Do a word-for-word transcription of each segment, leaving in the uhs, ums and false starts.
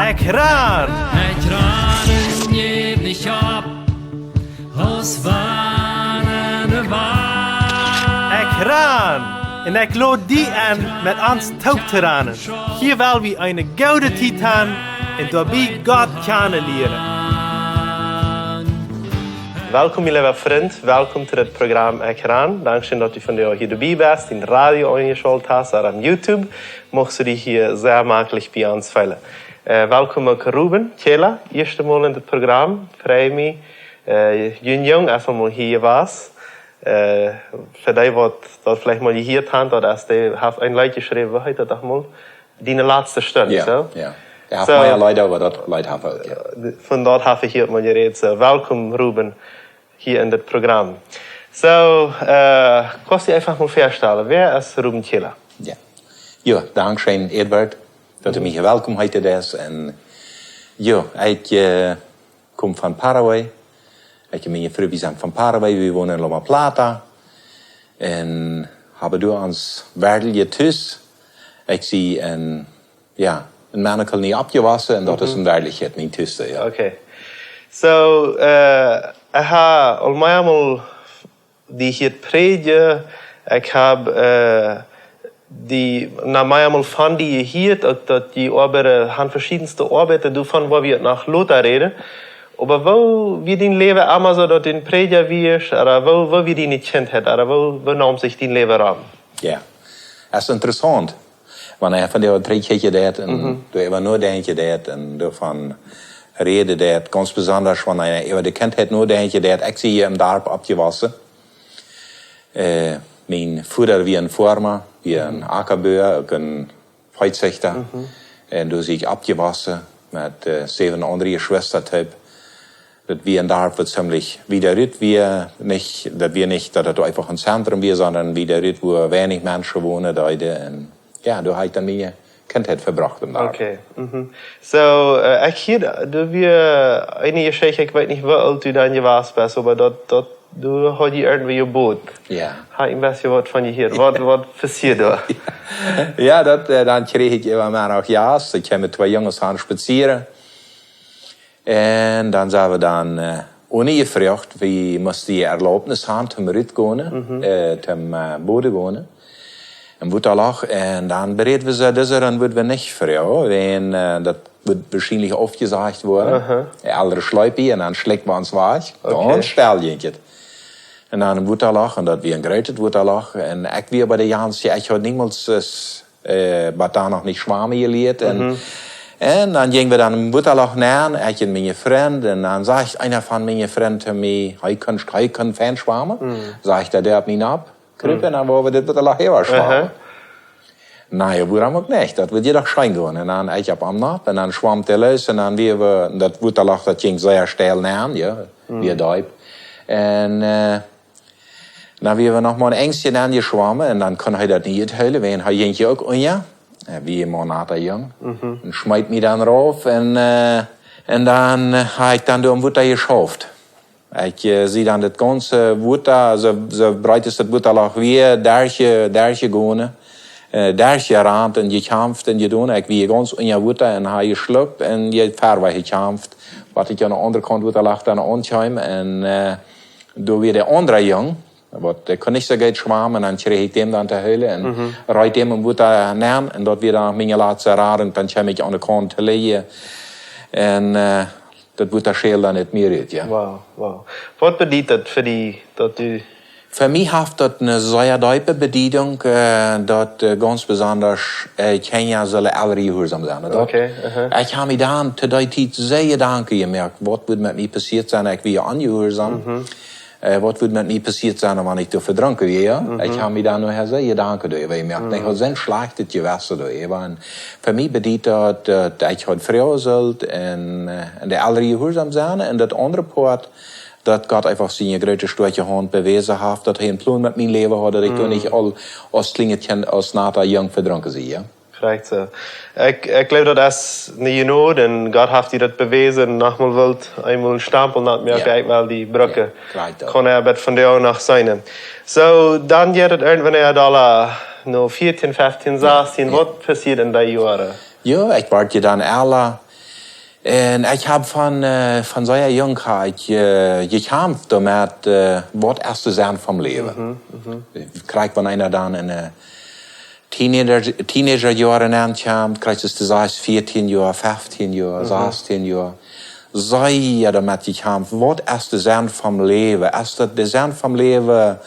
Ekjran! Ekjran, jäw nich opp, aus wann de Wand. Ekjran! Un ekj lod die enn, met ons toop to ranen. Hia well wie eene goode Tiet han un doabie Gott kjanen lieren. Welkom, mien leewa Frint. Welkom to dit Program Ekjran. Dankscheen, daut du vondoag hia doabie best, dien Radio aunjeschalt hast ooda aun YouTube. Muchst du die hia sea maklich bie ons feelen. Äh, welkom uk Ruben Kjela, ieeschte Mol en dit Program. Frei mie, äh, jun Jung es aul mol hia jewast. Äh, fa dee, waut daut veleicht mol jehieet han, daut es, dee haft een Leet jeschräwen, woo heet daut noch mol? Diene latste Stund, jo? Jo. Ekj hab mea Leet, oba daut Leet hab ekj uk, jo. Von daut hab ekj hia mol jerät, soo. Welkom, Ruben, hia en dit Program. Soo, äh, kaust die eefach mol väastalen, wäa es Ruben Kjela? Jo. Jo, dankscheen, Edward, daut du mie hia welkom heeten deist. Un jo, ekj, äh, kom von Paraguay. Ekj un miene Fru, wie sent von Paraguay, wie wonen en Loma Plata. Un haben doa ons werkjlich Tus. Ekj sie en, jo, en Mennoniten oppjewossen un daut es en Werkjlichkjeit mien Tus, jo. Okay. Soo, äh, ekj hab aul meamol die hieet prädjen, ekj hab, äh, die, na, meamol von die jehieet, uk daut die Oabeida han veschiedenste Oabeiten, doavon woa wie noch lota räden. Oba woo wia dien Läwen emma soo, daut du en Prädja wieescht, ooda woo, woo wia diene Kjintheit, ooda woo, woo neem sikj dien Läwen aun? Jo, daut es interessaunt. Wan eena von dee trigjkjikjen deit un doaräwa nodenkjen deit un doavon räden deit, gaunz besonda wan eena äwa de Kjintheit nodenkjen deit. Ekj sie hia em Darp oppjewossen. Äh, mien Voda wia een Foarma, wia een Akjabua, uk een Veezichta. Un doa sie ekj oppjewossen met, äh, säwen aundre Jeschwista toop. Daut wia een Darp, waut ziemlich wiet rut wia, nich, daut wia nich, daut daut eefach een Zentrum wia, sonda wiet rut, wua weinich Menschen wonen deeden. Un jo, doa hab ekj dan miene Kjintheit vebrocht em Darp. Okay. Soo, äh, ekj hia, doa wia eene Jeschicht, ekj weet nich, woo oolt du dan jewast best, oba daut, daut, du haudst irjentwua jebott. Jo. Hab ekj een bät waut von jehieet. Waut, waut passieed doa? Jo, daut, äh, dan kjrieech ekj emma mea Jast. Ekj kjeem met twee Junges aun spazieren. Un dan sent wie dan, äh, onen jefroacht, wie musten Erlaubnis han, toom rutgonen, äh, toom, äh, boden gonen. Em Wotaloch, un dan beräd wie soo, dise Rund wudden wie nich froagen, wiels, äh, daut wudd woarschienlich aufjesajcht woaren. Aha. De Elren schleepen un dan schlikjt wie ons wajch. Okay. Gaunz stell jinkj et. Un dan em Wotaloch, un daut wia een grootet Wotaloch. Un ekj wia bie de Jans, jo, ekj haud niemols, äh, bat dan noch nich schwamen jelieet. Un, un dan jinjen wie dan em Wotaloch nenn, ekj un miene Frind. Un dan sajcht eena von miene Frind to mie, hee kunn, hee kunn fein schwamen. Sajcht hee, dee haft mie nopp. Krupen, dan woa wie dit Wotaloch äwa schwamen. Aha. Na jo, wuarom uk nich? Daut wudd je doch scheen gonen. Un dan ekj opp am nopp un dan schwaum hee loos un dan wia wie, daut Wotaloch, daut jinkj sea steil nenn, jo, wia deep. Un, äh, dan wia wie noch mau een Enjstje nenn jeschwomen un dan kunn hee daut nich uthoolen, wiels hee jinkj je uk unja. Äh, wia een nata Jung. Un schmeet mie dan rauf un, äh, un dan, äh, hab ekj dan doa em Wota jeschauft. Ekj, äh, sie dan daut gaunze Wota, soo, soo breet aus daut Wotaloch wia, derch, derch jegonen, äh, derch jerant un jekjamft un jedonen. Ekj wia gaunz unja Wota un hab jeschluckt un je wieda wajch jekjamft, bat ekj aun de aundre Kaunt Wotaloch dan aunkjeem. Un, äh, doa wia de aundra Jung, waut, dee kunn nich soo goot schwamen, dan kjrieech ekj däm dan to hoolen un reet däm em Wota nenn. Un daut wia dan miene latste Radunk, dan kjeem ekj aun de Kaunt to lijen. Un, äh, daut Wota schäld dan nich mea rut, jo. Wow, wow. Waut bediet daut fa die, daut du... Fa mie haft daut eene sea deepe Bediedunk, äh, daut, äh, gaunz besonda, äh, Kjinja sellen Elren jehuarsom sennen. Daut... Okay, aha. Ekj hab mie dan to dee Tiet sea Jedanken jemoakt, waut wudd met mie passieet sennen, ekj wia onjehuarsom. Äh, waut wudd met mie passieet sennen, wan ekj doa vedrunken wia, jo? Ekj hab mie dan noch sea Jedanken doaräwa jemoakt. Ekj haud soon schlajchtet Jewessen doaräwa. Un fa mie bediet daut, daut ekj haud froagen sullt un, äh, un de Elren jehuarsom sennen. Un daut aundre Poat, daut Gott eefach siene groote stoakje Haunt bewäsen haft, daut hee een Plon met mien Läwen haud, daut ekj doa nich aul aus kjlienet Kjint, aus nata Jung vedrunken sie, jo. Krakjt soo. Ekj, ekj jleew, daut es eene Jnod un Gott haft die daut bewäsen, nochmol wult, eemol een Stampel nopp mie, jo, ekj well die brucken. Jo, krakjt daut. Kaun hee daut vondoag noch seenen. Soo, dan jeit et irjentwanea doa no vieetieen, feftieen, jo, sastieen, jo. Waut passieed en dee Joaren? Jo, ekj wort je dan ella, Un ekj hab von, äh, von sea jung hab ekj, äh, jekjamft doamet, äh, waut es de Senn vom Läwen. Krakjt wan eena dan en de Teenager, Teenagerjoaren ankjemt, krakjt es de sas, vieetieen Joa, feftieen Joa, sastien Joa. Sea doamet jekjamft, waut es de Senn vom Läwen? Es daut de Senn vom Läwen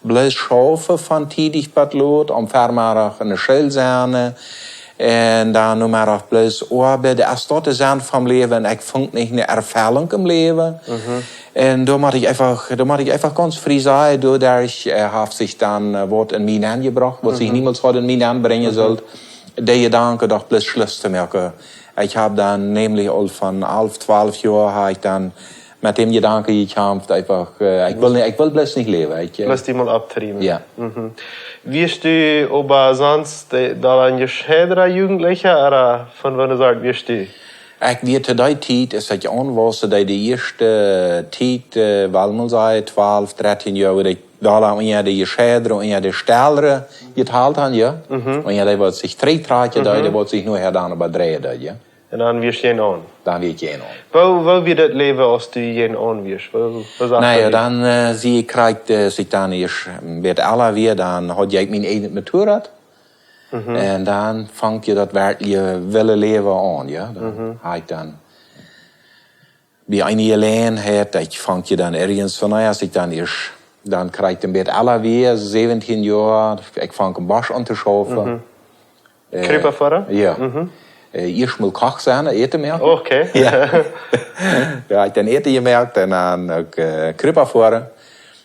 bloos schaufen von tiedich bat lot, aum Vemeddach en de School sennen, un dan Nomeddach bloos oabeiden? Es daut de Senn vom Läwen? Un ekj funk nich ne Erfellunk em Läwen. Un doa mott ekj eefach, doa mott ekj eefach gaunz frie sajen, doaderch, äh, haft sikj dan, äh, waut en mie nenjebrocht, waut sikj niemols haud en mie nenbrinjen sullt, de Jedanken doch bloos Schluss to moaken. Ekj hab dan nämlich aul von alf, twalf Joa hab ekj dan met däm Jedanken jekjamft, eefach, äh, ekj well nich, ekj well bloos nich läwen. Ekj, äh, Bloos die mol optriewen. Jo. Wieescht du oba sonst, äh, dan een jescheedra Jugendlicha, ooda von woone Sort wieescht du? Ekj wia to dee Tiet, es ekj aunwuss, dee, de ieeschte Tiet, äh, well mol sajen, twalf, dartieen Joa, wua ekj doa unja de jescheedre, unja de stelre jetalt hab, jo. Unja dee waut sikj trigjtrakjen deed, dee waut sikj nohäa dan äwadreien deed, jo. Un dan wieescht du jäajenaun? Dan wia ekj jäajenaun. Woo, woo wia daut Läwen aus du jäajenaun wieescht? Woo, woo sach daut ut? Na jo, dan, äh, sie ekj krakjt, äh, aus ekj dan ieescht een bät ella wia, dan haud ekj mien eejnet Motorrad. Un dan funk je daut werkjlich wille Läwen aun, jo. Dan hab ekj dan bie eene Jeläajenheit, ekj funk je dan irjentwanea, aus ekj dan ieescht, dan krakjt een bät ella wia, säwentieen Joa, ekj funk em Bosch aun to schaufen. Äh, Kjripafoaren? Jo. Äh, ieescht mol Kock sennen, Äten moaken. Okay. Jo. Jo, ekj dan Äten jemoakt un dan uk, äh, Kjripafoaren.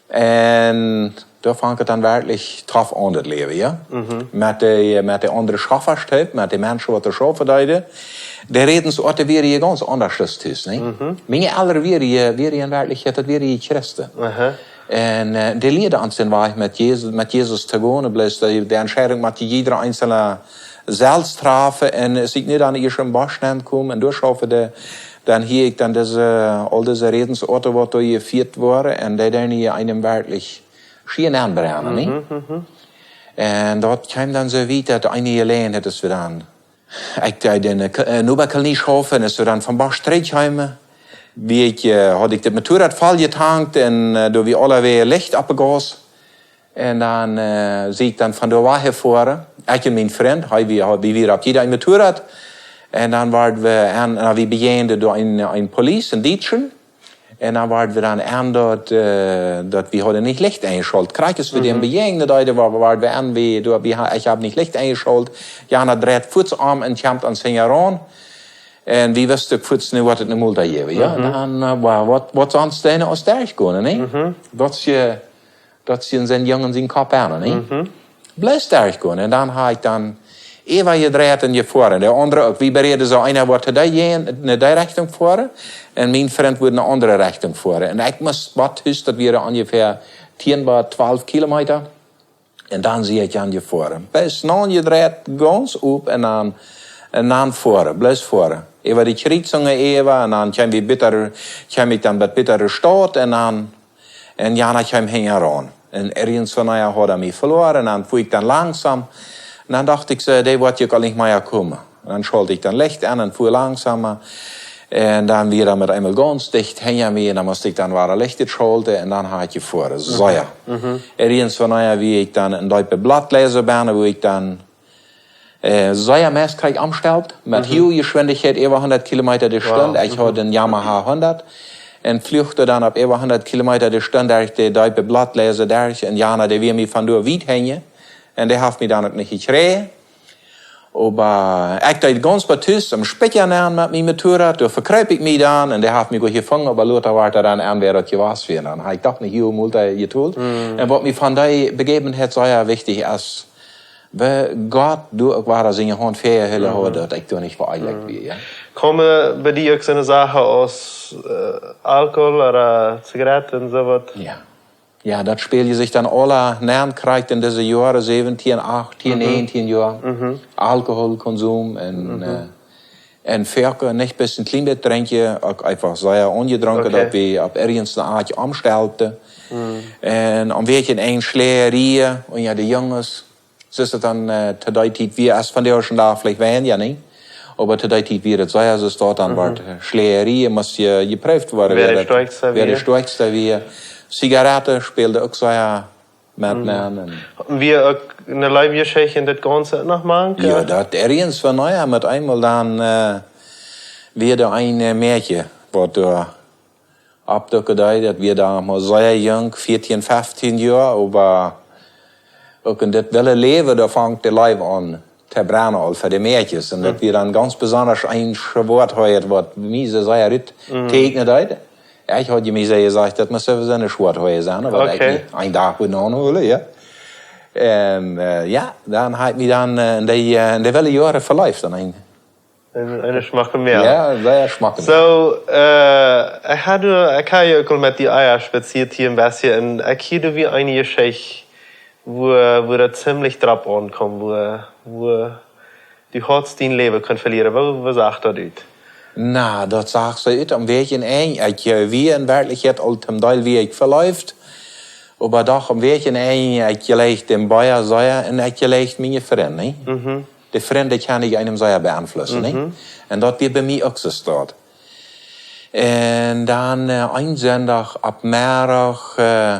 Un doa funk et dan werkjlich tough aun, daut Läwen, jo. Met de, met de aundre Schaufasch, met de Menschen waut doa schaufen deeden. De Rädensoat wia je gaunz aundasch aus tus, nä? Miene Elren wieren je, wieren je en Werkjlichkjeit, daut wieren je Christen. Un, äh, dee lieeden ons dän Wajch met Jesus, met Jesus to gonen, bloos de, de Entscheidunk mott je jiedra eensjla selfst trafen. Un aus ekj nu dan ieescht em Bosch aunkjeem un doa schaufde, dan hieed ekj dan dise, aul dise Rädensoaten waut doa jefieet worden un dee deeden je eenem werkjlich schia aunbrennen, nä? Un daut kjeem dan soo wiet, daut eene Jeläajenheit es wie dan, ekj deed en, äh, Noba Kolonie schaufen, un aus wie dan von Bosch trigjkjeemen, wia ekj, äh, haud ekj daut Motorrad voll jetankt un, äh, doa wia aulawäajen Licht opp de Gauss. Un dan, äh, sie ekj dan von doa wajch jefoaren. Ekj un mien Frint, hee, wie, hee, wie wieren opp jieda een Motorrad. Un dan worden wie aun, un wie bejäajenden doa een, een Police, een Dietschen. Un dan worden wie dan aun daut, äh, daut wie hauden nich Licht enjeschalt. Krakjt aus wie däm bejäajnen deeden, wa-, worden wie aun, wie, du, wie ha-, ekj hab nich Licht enjeschalt. Jana dreit fuaz om un kjemt ons hinjaraun. Un wie wisten uk fuaz, nu woat et ne Multa jäwen, jo. Un dan, äh, wa-, waut, waut sonst dan aus derchgonen, nä? Daut es je, daut es je en sien Jung sien Kopp aun, nä? Bloos derchgonen. Un dan hab ekj dan äwajedreit un jefoaren. De aundre uk, wie beräden soo, eena wudd to dee jäajen, en dee Rechtunk foaren. Un mien Frint wudd en aundre Rechtunk foaren. Un ekj must bat Hus, daut wia onjefäa tieen bat twalf Kilometa. Un dan sie ekj aunjefoaren. Bloos aunjedreit, gaunz op un dan, un dan foaren, bloos foaren. Äwa de Kjrieezungen äwa, un dan kjeem wie bat, kjeem ekj dan bat Bittere Staut, un dan, un Jana kjeem hinjaraun. Un irjentwanea haud hee mie veloaren, un dan fua ekj dan langsom. Un dan docht ekj soo, dee woat je uk aul nich mea komen. Un dan schalt ekj dan Licht aun un fua langsomer. Un dan wia hee met eemol gaunz dicht hinja mie un dan must ekj dan wada Licht schalten un dan haud ekj jefoaren. Soo jo. Irjentwanea wia ekj dan en deepe Blattleisung bennen, wua ekj dan, äh, sea meist krakjt aunstalt, met hoge Jeschwindichkjeit äwa hundat Kilometa de Stund. Ekj haud een Yamaha hundat. Un fluach dan opp äwa hundat Kilometa de Stund derch de deepe Blattleisung derch. Un Jana, dee wia mie von doa wiet hinja. Un dee haft mie dan uk nich jekjräajen. Oba ekj deed gaunz bat Hus, em Spikja nenn met mien Motorrad, doa vekjreep ekj mie dan, un dee haft mie goot jefungen, oba lota wort hee dan aun, wäa daut jewast wia. Dan haud ekj doch nich hia Multa jetolt. Un waut mie von dee Bejäwenheit sea wichtich es, woo Gott doa uk wada siene Haunt väajehoolen haud, daut ekj doa nich veeeilicht wia, jo. Kjeemen bie die uk soone Sachen aus, äh, Alkohol ooda Zigaretten un soo waut? Jo. Jo, daut späld sikj dan aula nenn krakjt en dise Joaren, säwentieen, achttieen, näajentieen Joa. Alkoholkonsum un, äh, un foaken nich bloos een kjlien bät drinkjen, uk eefach sea aunjedrunken, daut wie opp irjent een Aat aunstulden. Un om wajch en Schläajerien unja de Junges. Soo es et dan, äh, to dee Tiet, wia et vondoag dän Dach veleicht weinja, nä? Oba to dee Tiet wia daut sea, soo daut dan wort, äh, Schläajerien, must je jeprooft woaren, wäa de stoakjsta wia. Zigaretten späld uk sea met nenn. Wia uk ne Leewjeschicht en daut Gaunze noch mank? Jo, daut irjens von, na jo, met eemol dan, äh, wia doa een, äh, Mäakje, waut doa oppduken deed, daut wia dan mau sea junk, vieetieen, feftieen Joa, oba uk en dit wille Läwen, doa funk de Leew aun to brennen aul fa de Mäakjes. Un daut wia dan gaunz besonda een Schwoathoad, waut mie sea, sea rut täkjnen deed. Jo, ekj haud mie sea jesajcht, daut must sowieso een Schwoathoad sennen, oba ekj, een Dach wudd noch hoolen, jo. Un, äh, jo, dan haud ekj mie dan, äh, en dee, äh, en dee wille Joaren veleeft aun een. Een, een schmocke Mäakje. Jo, sea schmocke. Soo, äh, ekj haud, ekj haud je uk aul met die Eia spazieet hia een bät, un ekj hieed wia eene Jeschicht, wua, wua daut ziemlich dropp aunkjeem, wua, wua du haudst dien Läwen kunt velieren. Woo, woo sach daut ut? Na, daut sach soo ut, aum Wajch en Enj, ekj, äh, wia en Werkjlichkjeit aul toom Deel wia ekj veleeft, oba doch aum Wajch en Enj, ekj jlikj dän Bea sea un ekj jlikj miene Frind, nä? De Frind kaun eenem sea beeinflussen, nä? Un daut wia bie mie uk soo. Un dan, äh, een Sindach opp Meddach, äh,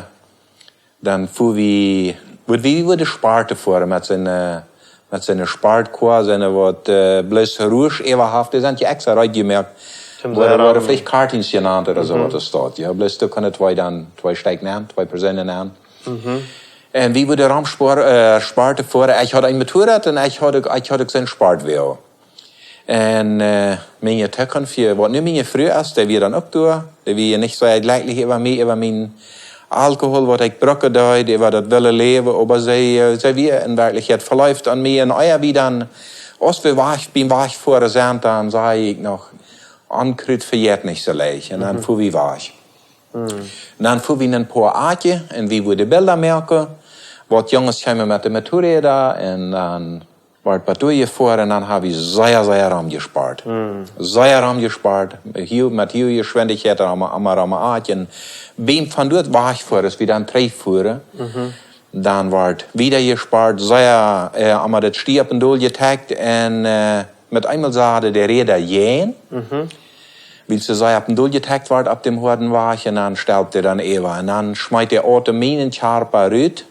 dan fua wie, wudd wie, wie wudden Sport foaren met soon, äh, met soon Sportkoa, soon waut, äh, bloos Rusch äwa haft, dee sent jo extra reed jemoakt. Woaren veleicht Kartings jenant ooda soo waut es daut, jo. Bloos doa kjennen twee dan, twee Stekj nenn, twee Persoonen nenn. Un wie wudden rom Sport, äh, Sport foaren. Ekj haud een Motorrad un ekj haud uk, ekj haud uk soon Sportwoagen. Un, äh, miene Tokunft, waut nu miene Fru es, dee wia dan uk doa. Dee wia nich soo jlekjlich äwa mie, äwa mien Alkohol, waut ekj brucken deed, äwa daut wille Läwen, oba see, äh, see wia en Werkjlichkjeit veleeft aun mie. Un ea wie dan, aus wie wajch, biem Wajchfoaren sent, dan säd ekj noch: "Onkrut vejeit nich soo leicht." Un dan fua wie wajch. Un dan fua wie en poa Akjen un wie wudden Bilda moaken. Waut Junges kjeemen met de Motorräda un dan wort waut derchjefoaren un dan ha wie sea, sea rom jesport. Sea rom jesport. Hia, met hia Jeschwindichkjeit, emma, emma rom Akjen. Biem von doa wajchfoaren, aus wie dan trigjfoaren, dan wort wieda jesport, sea, äh, emma daut Stia opp un dol jetekjt un, äh, met eemol säden de Räda jäajen. Wiels see sea opp un dol jetekjt wort opp däm hoaden Wajch un dan stelpt dee dan äwa. Un dan schmeet de Auto mienen Kjarpa rut.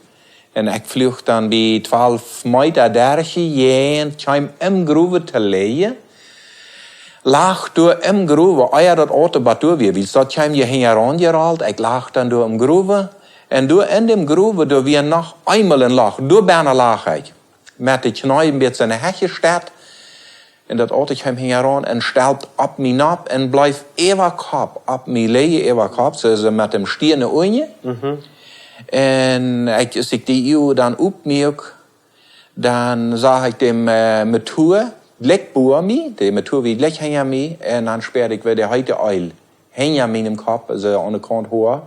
Un ekj fluach dan bie twalf Meta derchjejäajen, kjeem em Growen to läajen. Lach doa em Growen, ea daut Auto bat doa wia, wiels daut kjeem je hinjaraun jerollt. Ekj lach dan doa em Growen. Un doa en däm Growen, doa wia noch eemol een Loch. Doa bennen lach ekj. Met de Kjneeen bät en de Hecht jestett. Un daut Auto kjeem hinjaraun un stelpt opp mie nopp un bleef äwakopp opp mie läajen, äwakopp, soo, soo met däm Stia no unjen. Un ekj, aus ekj de Uagen dan opmuak, dan sach ekj däm, äh, Motor jlikj boa mie, de Motor wia jlikj hinja mie, un dan späad ekj wada de heete Eel hinja mienem Kopp, soo aun de Kaunt Hoa.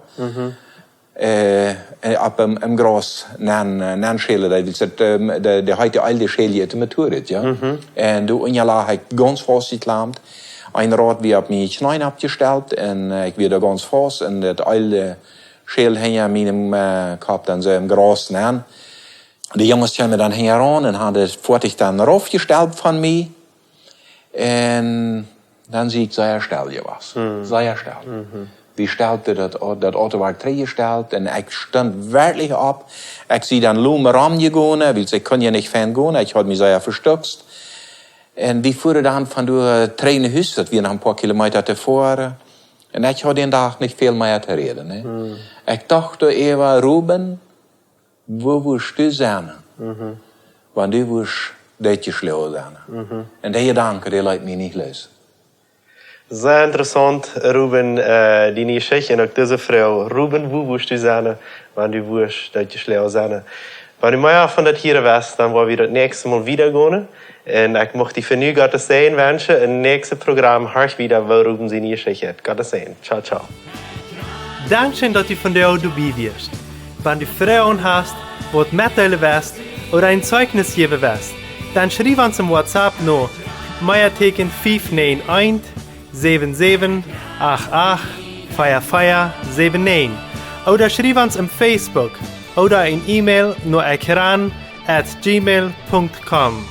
Äh, äh, opp em, em Graus nenn, äh, nenn schälen, daut wia daut, ähm, de, de heete Eel, dee schäld je ut de Motorrad, jo. Un doa unja lach ekj gaunz faust jeklampt. Een Rad wia opp miene Kjneeen aufjestelpt un, äh, ekj wia doa gaunz faust un daut Eel, äh, schäld hinja mienem, äh, Kopp dan soo em Graus nenn. De Junges kjeemen dan hinjaraun un hauden daut Foatich dan raufjestelpt von mie. Un dan sie ekj sea stell jewast. Sea stell. Wie stelpten daut Au-, daut Auto wort trigjjestelpt un ekj stunt werkjlich opp. Ekj sie dan lom romjegonen, wiels ekj kunn je nich fein gonen, ekj haud mie sea vestukjst. Un wie fuaren dan von doa trigj no Hus, daut wia noch een poa Kilometa to foaren. Un ekj haud dän Dach nich väl mea to räden, nä. Ekj docht doa äwa, Ruben, wua wurscht du sennen, wan du wurscht dootjeschlonen sennen? Un dee Jedanke, dee leet mie nich loos. Sea interessaunt, Ruben, äh, diene Jeschicht un uk dise Froag. Ruben, wua wurscht du sennen, wan du wurscht dootjeschlonen sennen? Wan du mea von daut hieren west, dan woa wie daut näakjste Mol wieda gonen. Un ekj mucht die fa nu Gott sienen Säajen wenschen. Em näakjsten Programm horch wieda, woo Ruben siene Jeschicht jeit. Gott sienen Säajen. Ciao, ciao. Dankscheen, daut du vondoag doabie wieescht. Wan du Froagen hast, waut metdeelen west ooda een Zeichnis jäwen west, dan schriew ons em WhatsApp no Meateken fief näajen eent, säwen säwen acht acht, vea vea säwen näajen. Ooda schriew ons em Facebook ooda een E-Mail no ekran at gmail punkt com.